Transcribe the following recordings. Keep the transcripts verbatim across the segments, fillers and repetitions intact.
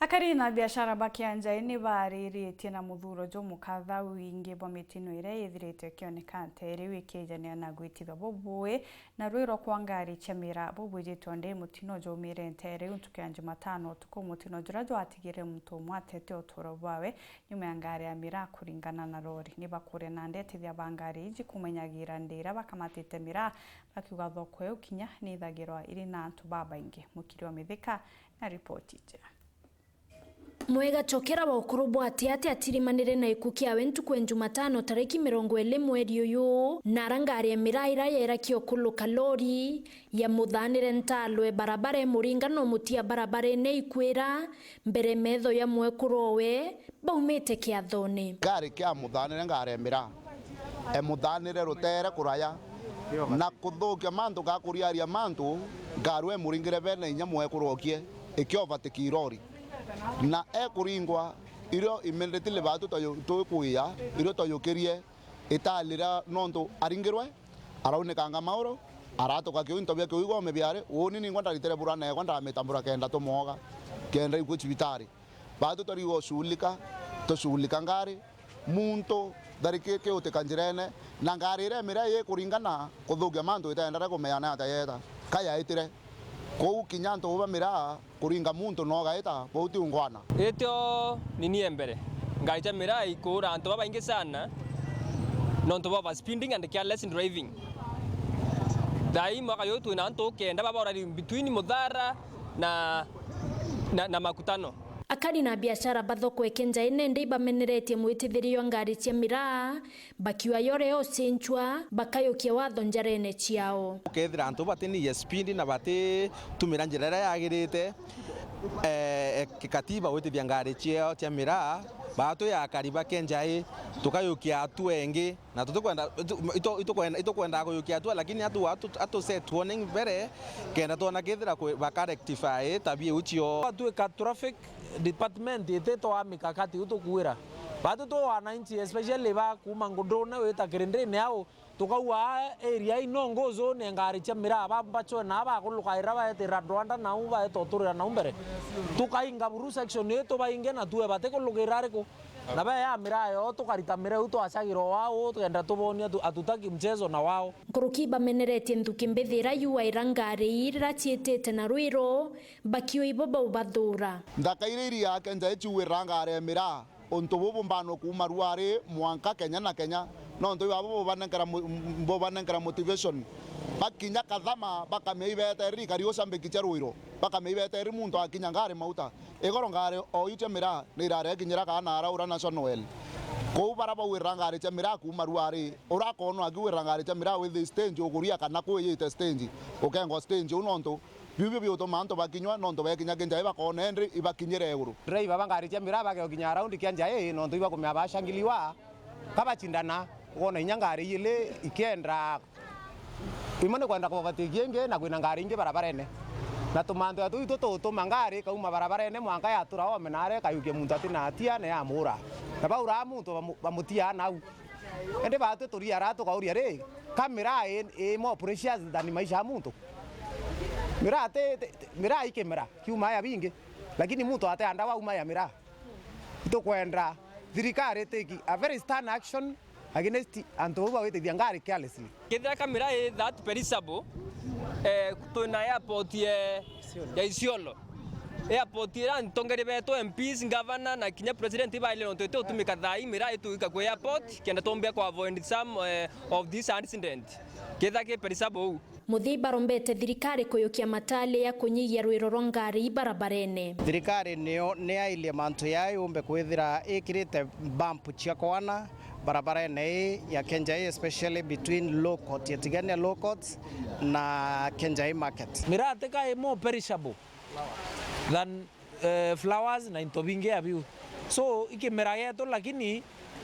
Akari na biashara ba Kianjai ni baariritie na muthuuro jumukathau wingi bwa mitino iria ithirite ikioneka nteere iu ikiijania na gwitithwa bubui na rwiro kwa ngari cia miraa bubwijitwe ndi mutino jwaumire nteere iu ntuku ya Jumatano utuku, mutino juria jwatigire muntu umwe atete utuuro bwawe nyuma ya ngari ya miraa kuringana na rori. Ni bakuria na ndetithia ba ngari iji kumenyagira ndi iria bakamatite miraa, bakiuga thoko iu kinya ni ithagirwa iri na antu babaingi. Mukiri wa Mithika na ripoti iji. Mwega Chokera wa ukuru bwa Atiati atirimanire na iku kiawe ntuku ya Jumatano tariki mirongo iri mweri uyu, na ara ngari ya miraa iria yerakia ukuluka lori yamuthanire ntalwe barabara imuringa na umutia barabarene ikwira mbere metho ya mwekuru owe baumite kiathone. Ngari kia muthanire ngari ya miraa, emuthanire rutere kuraya na kuthukia mantu ga kuriaria mantu, ngarwe imuringire bene inya mwekuru okie ikiovatikii lori. Na ekuringwa, irio immediately baatu twayu-, tukwia, irio twayukirie italira nontu aringirwe, araunikanga mauru, aratuka kiu into bia kiu igome biari, uuni ningwa ndaritire burana ekwa ndamitambura kenda tumwoga, kenda ikue cibitari. Baatu twariga ushughulika, tushughulika ngari, muntu thariki kiutika njirene, na ngari iria miraa ikuringana kuthukia mantu itaendere kumenya ni atia yeta, ka yaitire. Kou kinya antu ba miraa kuringa muntu no gaita, bau ti ungwana. Itio nini ya mbere ngari cia miraa ikuura antu babaingi sana nontu bwa overspeeding and careless driving. Thaa ii mwaka uyu twina antu kenda babaura between Muthara na, na, na Makutano. Akari na biashara ba thoko e Kianjai nende ibameneretie mwitithirio jwa ngari cia miraa, bakiuga yore ucenjua, bakayukia watho njarene ciao. Ukethira antu batiniye speed na batitumira njira iria yagirite, eh, eh, kikatiba gwitithia ngari ciao cia miraa, baatu ya akari ba Kianjai tukayukia hatua ingi. Na tutikwenda, itu-, itu-, itukwenda, itukwenda kuyukia hatua, lakini atu, atu, atu set warning mbere, kenda twona kethira kwi-, baka rectify tabia iu cio. Twatuika traffic department ititwaa mikakati iu tukwira. Batu tu wananchi, especially ba kuma Ngundune wita Kirindini au, tukauga area ii no nguzune ngari cia miraa, ba mbachwe na bakulukaira baetira Rwanda nau baeta uturira nau mbere. Tukainga buru section ii tubainge na tue batikulukira ariku. Na be ya miraa yoo tukarita miraa iu twacagira o wao, tukenda tubonia tu-, atutaki mchezo na wao. Nkuruki bameneretie nthuki mbithi iria yuaira ngari ii riria ciitite na rwiro, bakiuga ibo bau bathuura. Nthaka iria iriaga Kianjai ciuirira ngari ya miraa, untu bubu mbanwe kuuma ruari mwanka Kenya na Kenya, nontu ibabo bubanenkera mu-, bubanenkera motivation. Bakinya Kathama, bakamia ibetereri ikari ucambiki cia rwiro, bakamia ibetereri muntu akinya ngari mauta. Igoro ngari o iu cia miraa ni irari ikinyira kana araura National Oil. Kou bara bauirira ngari cia miraa kuuma ruari, urakoonwa akiuirira ngari cia miraa withi stage ukuria kana kwiyite stage, ukengwa stage uu nontu biu bio biutuma antu bakinywa nontu bekinya Kianjai bakoona endi ibakinyire iguru. Driver ba ngari cia miraa bageokinya around Kianjai nontu ibakumea bashangiliwa. Kabacindana, ukoona inya ngari ijiri ikienda, imwe ni kwenda kubabatia iria ingi, na kwina ngari ingi barabarene. Na tumantu ya tuu itu tutuma ngari ikauma barabarene mwanka yatura ome naria ikayukia muntu atina atia na yamuura. Na bauraa muntu bamu-, bamutiaa nau. Indi baatwi turiaraa tukauria ri, ka miraa i, i more precious than maisha ya muntu? Miraa ti, ti, ti, miraa i kimera kiumaa ya bingi, lakini muntu ateanda wauma ya miraa. Itukwenda thirikari take a very stern action against antu bau bagwitithia ngari carelessly. Kethira kamera i that perishable, eh, twina airport, eh, ya Isiolo. Airport iria ntongeria betu, M Ps, governor na kinya president ibaile nontu iti utumika thaa ii miraa itugika kwi airport, kenda tumbia ku avoid some, eh, of this incident. Kethira ki perishable uu. Muthii barombete thirikari kuyukia matali ya kunyihia rwiro rwa ngari barabarene. Thirikari niyo, niyailie mantu yaya yumbe kwithira ikirite bump cia kwana barabarene ii ya Kianjai, especially between Law Court, ya Tigania Law Court na Kianjai Market. Miraa tika i more perishable than, eh, flowers na into bingi ya biu. So, i kimera gietu, lakini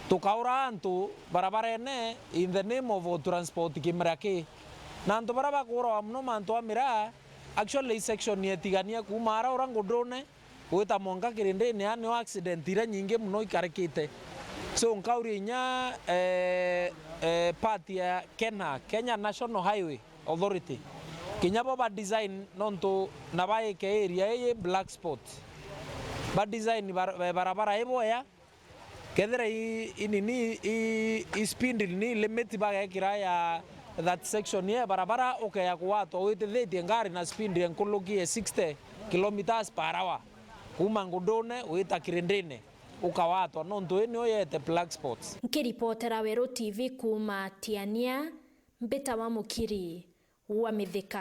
tukaura antu barabarene in the name of transport kimera ki. Na antu baria bakuurawa mono mantu a miraa, actually, i section ya Tigania kuuma ara ura Ngundune gwita mwanka Kirindini, aa nio accident iria nyingi mono ikarikite. So, nkauria inya, eh, eh, part ya KENHA, Kenya National Highway Authority, kinya bo ba design nontu na baike area ii black spot. Ba design bar-, barabara iboya, kethira i, i nini, i, i speed ni limit bagekira ya that section ye barabara, ukeya kuwatwa witithitie ngari na speed ya nkuluki ya sixty kilometres per hour, kuma Ngundune wita Kirindine, ukawatwa nontu ii niyo yete black spots. Nkiripotera Weru T V kuuma Tiania, mbita wa Mukiri wa Mithika.